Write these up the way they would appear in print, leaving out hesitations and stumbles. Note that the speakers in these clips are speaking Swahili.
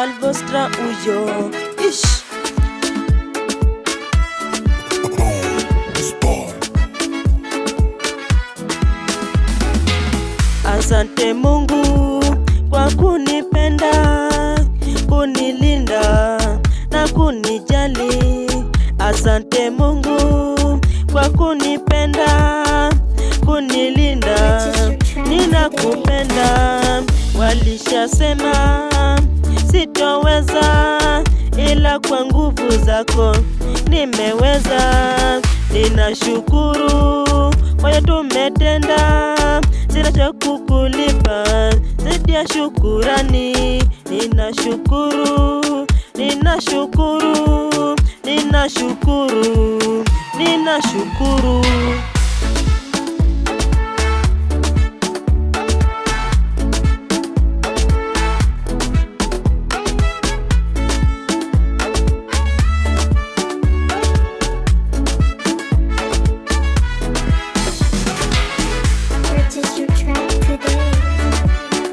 Alvostra uyo ish. Asante Mungu kwa kunipenda, kunilinda na kunijali. Asante Mungu kwa kunipenda, kunilinda, ninakupenda. Walishasema sitoweza, ila kwa nguvu zako nimeweza. Ninashukuru kwa yote umetenda, sina cha kukulipa zaidi ya shukurani. Ninashukuru, ninashukuru, ninashukuru, ninashukuru. Purchase your track today.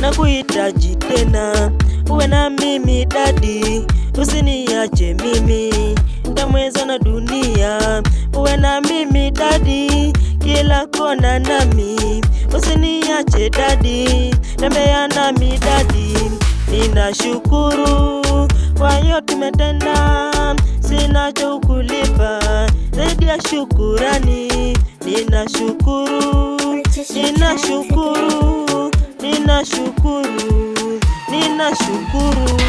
Nakuhitaji tena, uwe na mimi dadi, usiniache mimi, nitamweza na dunia. Uwe na mimi dadi, kila kona nami, usiniache dadi, tembea nami dadi. Ninashukuru kwa yote umetenda, sina cha kukulipa zaidi ya shukurani. Ninashukuru, ninashukuru, ninashukuru, ninashukuru.